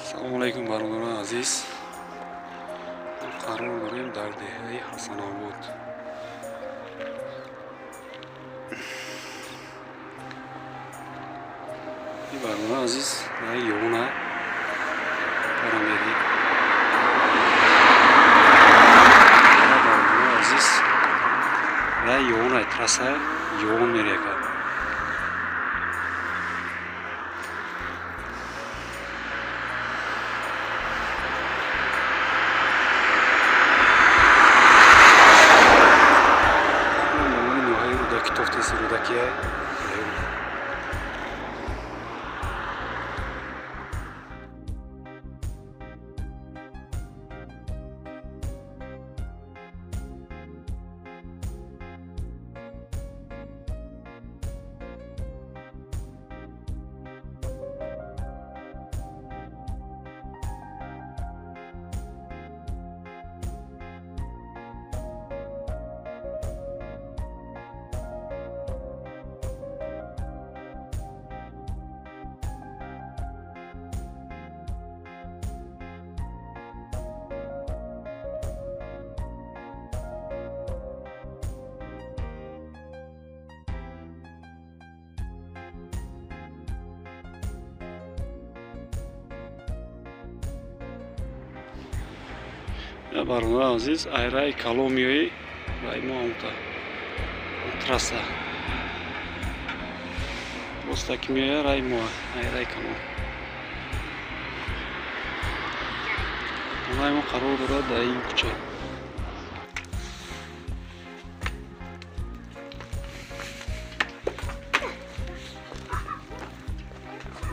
Салому алайкум, бародарони азиз. Қарор дорем дар деҳаи Ҳасанобод. Ин, бародарони азиз, раи Ёна парамери. Бародарони азиз, раи Ёна, трасса Ён мерекад. Ноҳияи Рӯдаки, тофтеси Рӯдакия. Бародарони азиз, айраи калон меоӣ, раи мо амта трасса роста ки меоя, раи мо айраи калон. Хонаи мо қарор дорад дар ин кӯча.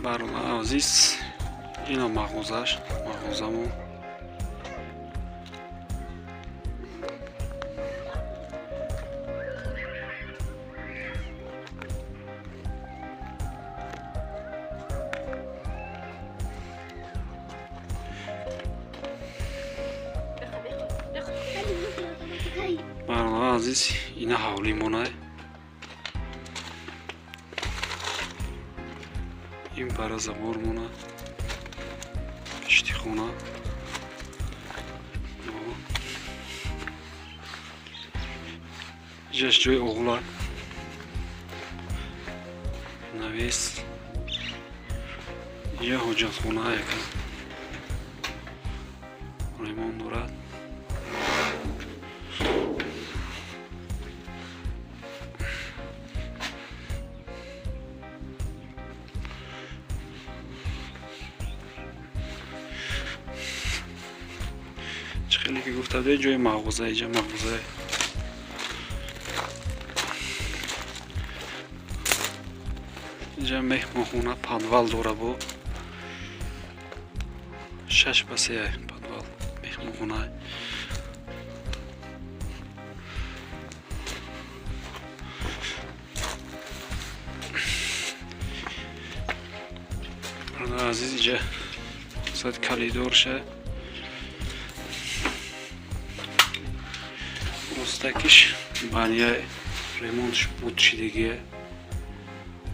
Бародарони азиз, ина мағозаш, мағозамон. Бародарони азиз, ина ҳавлимонай. Ин пара забор мона, пишти хона. Иҷаш ҷои оғла, навес, ия ҳоҷатхона яка ремонт дорад. Чӣ хеле ки гуфта будед, ҷои мағоза, иҷа мағоза. Иҷа меҳмонхона, подвал дора, бо 6 ба 3 подвал меҳмонхона. Азиз, иҷа сад калидорша, ростакиш баня ремонтш буд шидагия,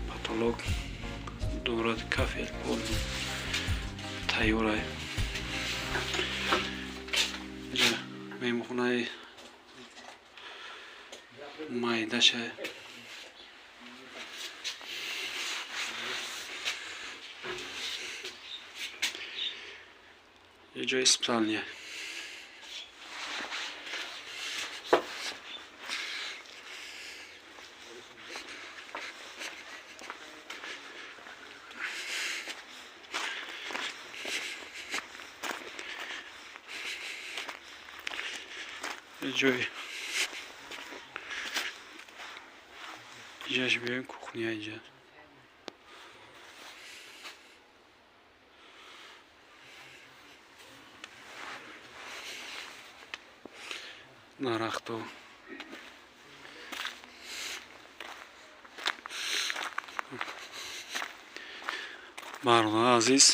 потолок дорад, кафел пол тайёрай. Иҷа меҳмонхонаи майдаша. Ҷои спальня. Ҷои иҷаш биёем, кухня иҷа. Дарахто. Бародарони азиз,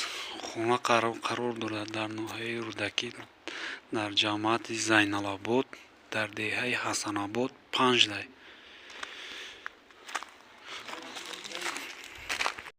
хона қарор дорад дар ноҳияи Рӯдакӣ, дар ҷамоати Зайналобод, дар деҳаи Ҳасанобод 5 лай.